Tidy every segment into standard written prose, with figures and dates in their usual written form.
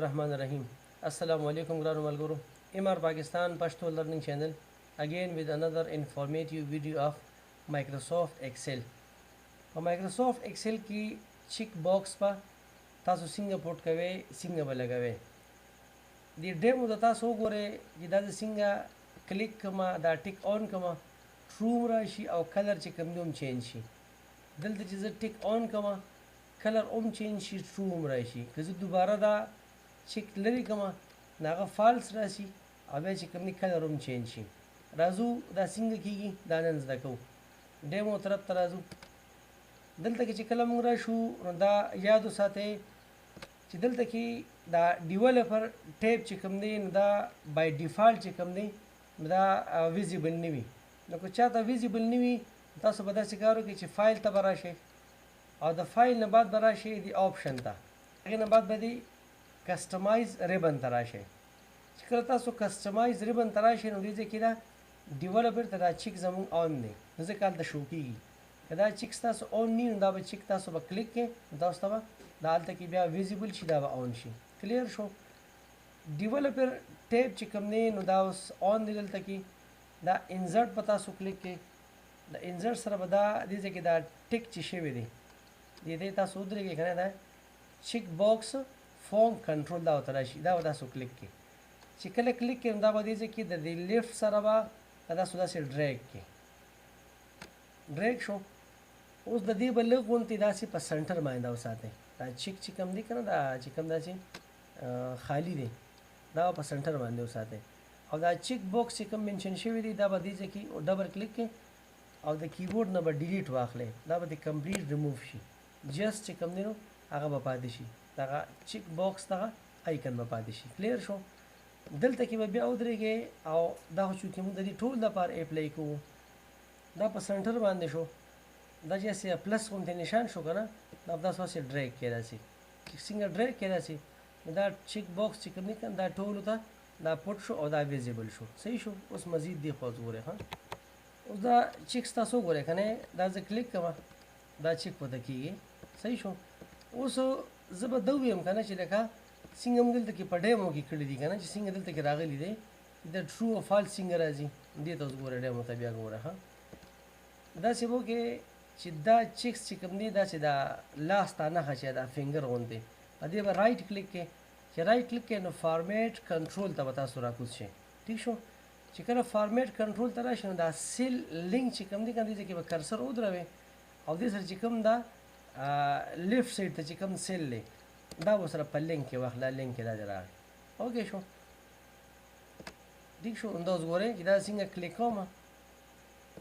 الرحمن الرحیم. السلام علیکم ګرانو ملګرو. MR Pakistan Pashto Learning Channel again with another informative video of Microsoft Excel. په Microsoft Excel کې check box په تاسو څنګه put کوئ، څنګه به لګوئ. دې demo ته تاسو وګورئ چې دا زه څنګه کلیک کړم، دا tick on کړم، true راشي او color چې کوم دی هم change شي. دلته چې زه tick on کړم، color هم change شي، true هم راشي. که زه دوباره دا check لرې کړم، نو هغه false راشي او بیا چې کوم دی color هم change شي. راځو دا څنګه کېږي دا نن زده کوو. demo طرف ته راځو. دلته کې چې کله موږ راشو، نو دا یاد وساتئ چې دلته کې دا developer tab چې کوم دی، نو دا by default چې کوم دی، نو دا visible نه وي. نو که چاته visible نه وي، تاسو به داسې کار وکړئ چې فایل ته به راشئ او د فایل نه بعد به راشئ د option ته، هغې نه بعد به د customize ribbon ته راشئ. چې کله تاسو customize ribbon ته راشئ، نو دې ځای کې دا developer ته دا check زموږ on دی، نو ځکه هلته شو کېږي. که دا check ستاسو on نه وي، نو دا به check تاسو به کلیک کړئ، نو تاسو ته به دا هلته کې بیا visible شي، دا به on شي. clear شو؟ developer tab چې کوم دی، نو دا اوس on دی. دلته کې دا insert په تاسو کلیک کړئ. د insert سره به دا دې ځای کې دا tick چې شوی دی، دې ته تاسو ودرېږئ که نه، دا check box form control دا ورته راشي، دا به تاسو کلیک کړئ. چې کله کلیک کړئ، نو دا به دې ځای کې د دې left سره به دا تاسو داسې drag کړئ. drag شو. اوس د دې به لږ غونتې داسې په center باندې دا وساتئ. دا check چې کوم دی که نه، دا چې کوم داسې خالی دی، دا به په center باندې وساتئ. او دا check box چې کوم mention شوی دی، دا به دې ځای کې double click کړئ او د کیبورډ نه به delete واخلئ، دا به د کمپلیټ ریموو شي. just چې کوم دی نو هغه به پاتې شي، دغه check box دغه icon به پاتې شي. clear شو؟ دلته کې به بیا ودرېږئ او دا خو چونکې موږ د دې ټول دپاره apply کوو، دا په center باندې شو. دا چې هسې plus غوندې نشان شو که نه، دا به تاسو هسې drag کړئ، داسې چې څنګه drag کړئ داسې، نو دا check box چې کوم دی که نه، دا ټولو ته دا put شو او دا visible شو. صحیح شو؟ اوس مزید دې خوا وګورئ. ښه، اوس دا check ستاسو وګورئ که نه، دا زه کلیک کوم، دا check ورته کېږي. صحیح شو؟ اوس زه به دا ووایم که نه چې لکه څنګه موږ دلته کې په demo کې کړي دي که نه، چې څنګه دلته کې راغلي دی د true او false څنګه راځي، دې ته اوس ګورئ، demo ته بیا ګوره. ښه، داسې به وکړئ چې دا checks چې کوم دی، داسې دا لاس ته نښه چې دا finger غوندې، په دې به right click کړئ. چې right click کړئ، نو format control ته به تاسو راکوز شئ. ټیک شو؟ چې کله format control ته راشئ، نو دا cell link چې کوم دی که نه، دې ځای کې به cursor ودروئ او دې سره چې کوم دا left side ته چې کوم cell دی، دا به سره په لینک کې واخله. لینک کې دا دی راغی. okay شو؟ ټیک شو؟ دا اوس ګورئ چې دا څنګه کلیک کوم،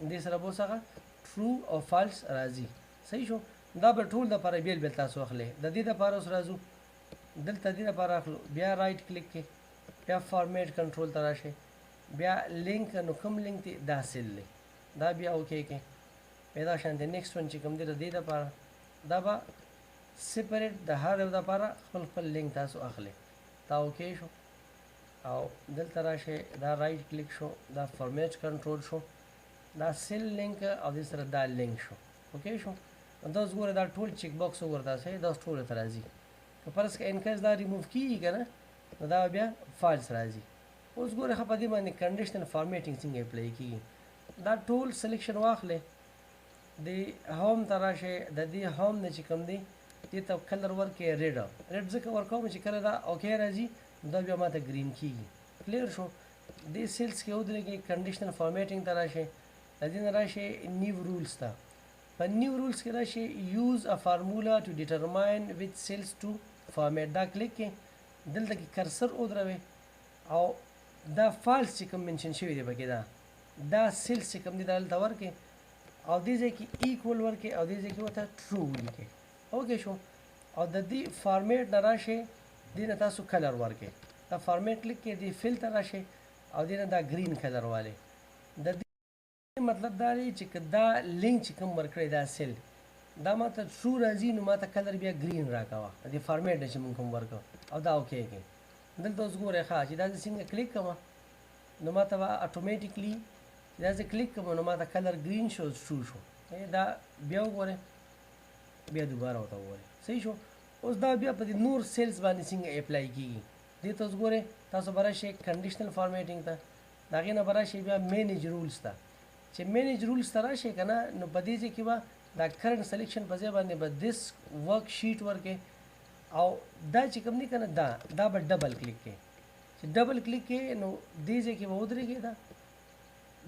دې سره به اوس هغه true او false راځي. صحیح شو؟ دا به ټول دپاره بېل بېل تاسو اخلئ. د دې دپاره اوس راځو دلته، دې دپاره اخلو، بیا right click کې، بیا format control ته راشئ، بیا لینک، نو کوم لینک دی؟ دا cell دی، دا بیا okay کې. بیا دا شان دی next one چې کوم دی، د دې دپاره دا به separate د هر یو دپاره خپل خپل لینک تاسو اخلئ. دا okay شو. او دلته راشئ، دا right click شو، دا format control شو، دا cell link او دې سره دا لینک شو. okay شو؟ دا اوس ګوره، دا ټول check box وګوره تاسو، دا اوس ټولو ته راځي. که فرض که in case دا ریموو کېږي که نه، نو دا بیا false راځي. اوس ګوره، ښه، په دې باندې conditional formatting څنګه apply کېږي. دا ټول selection واخلئ، د home ته راشئ، د دې home نه چې کوم دی، دې ته color ورکړئ red. red ځکه ورکوم چې کله دا okay راځي، نو دا بیا ماته green کېږي. clear شو؟ دې cells کې ودرېږئ، conditional formatting ته راشئ، د دې نه راشئ new rules ته. په new rules کې راشئ use a formula to determine which cells to format، دا کلیک کړئ. دلته کې cursor ودروئ او دا false چې کوم mention شوی دی پکې، دا cells چې کوم دی، دا دلته ورکړئ او دې ځای کې equal ورکړئ او دې ځای کې ورته true ولیکئ. okay شو؟ او د دې فارمیټ نه راشئ، دې نه تاسو color ورکړئ. دا format کلیک کړئ، دې fill ته راشئ او دې نه دا green color والے. د دې مطلب دا دی چې که دا لینک چې کوم ورکړی دا cell، دا ماته true راځي، نو ماته color بیا green راکوه، د دې فارمیټ نه چې مونږ کوم ورکړو. او دا okay کړئ. دلته اوس ګورئ، ښه، چې دا زه څنګه کلیک کوم، نو ماته به automatically چې دا زه کلیک کوم، نو ماته color green شو، true شو. دا بیا وګورئ، بیا دوباره ورته وګورئ. صحیح شو؟ اوس دا بیا په دې نور cells باندې څنګه apply کیږي. دې ته اوس ګورئ، تاسو به راشئ کنډیشنل فارمیټینګ ته، د هغې نه به راشئ بیا مینیج رولز ته. چې مینیج رولز ته راشئ که نه، نو په دې ځای کې به دا کرنټ سلیکشن په ځای باندې به دیس ورک شیټ ورکې، او دا چې کوم دی که نه، دا به ډبل کلیک کې. چې ډبل کلیک کې نو دې ځای کې به ودرېږي،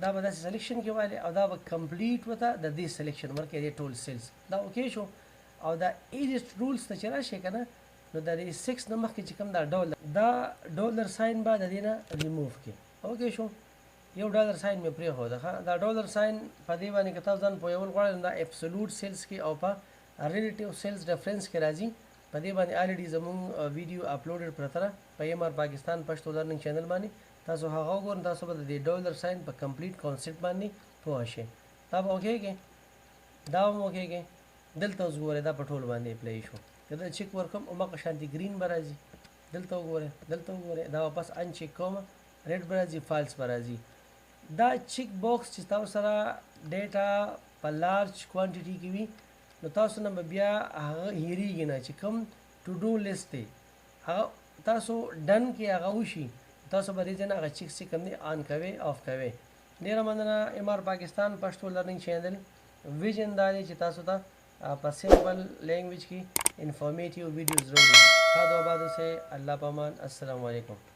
دا به داسې سلیکشن کې والي، او دا به کمپلیټ ورته د دې سلیکشن ورکړي، دې ټول سیلز. دا اوکی شو. او دا ایډیټ رولز ته چې راشي که نه، نو د دې 6 نه مخکې چې کوم دا ډالر، دا ډالر ساین به د دې نه ریموو کړي. اوکی شو. یو ډالر ساین مې پرېښوده. ښه، دا ډالر ساین په دې باندې که تاسو ځان پوهول غواړئ، نو دا ابسولوټ سیلز کې او په ریلیټیو سیلز ریفرنس کې راځي. په دې باندې الریډي زموږ ویډیو اپلوډډ پرته ده په ایم آر پاکستان پښتو لرننګ چینل باندې، تاسو هغه وګورئ، تاسو به د دې ډالر ساین په کمپلیټ کانسپټ باندې پوه شئ. دا به اوکی کې، دا به هم اوکی کې. دلته اوس ګورئ، دا په ټولو باندې اپلای شو. که دا چیک ورکړم، هماغه شانتې ګرین به راځي. دلته وګورئ، دلته وګورئ، دا واپس ان چیک کوم، ریډ به راځي، فالس به راځي. دا چیک باکس چې تاسو سره ډیټا په لارج کوانټیټي کې وي، نو تاسو نه به بیا هغه هېرېږي نه چې کوم ټو ډو لیست دی، هغه تاسو ډن کې هغه وشي، تاسو به دې ځای نه هغه چیک چې کوم دی آن کوئ، آف کوئ. ډېره مننه. ایم آر پاکستان پښتو لرننګ چینل ویژن دا دی چې تاسو ته په سمپل لینګویج کې انفارمیټیو ویډیوز راوړي. ښاد او آباد اوسئ. الله په امان. السلام علیکم.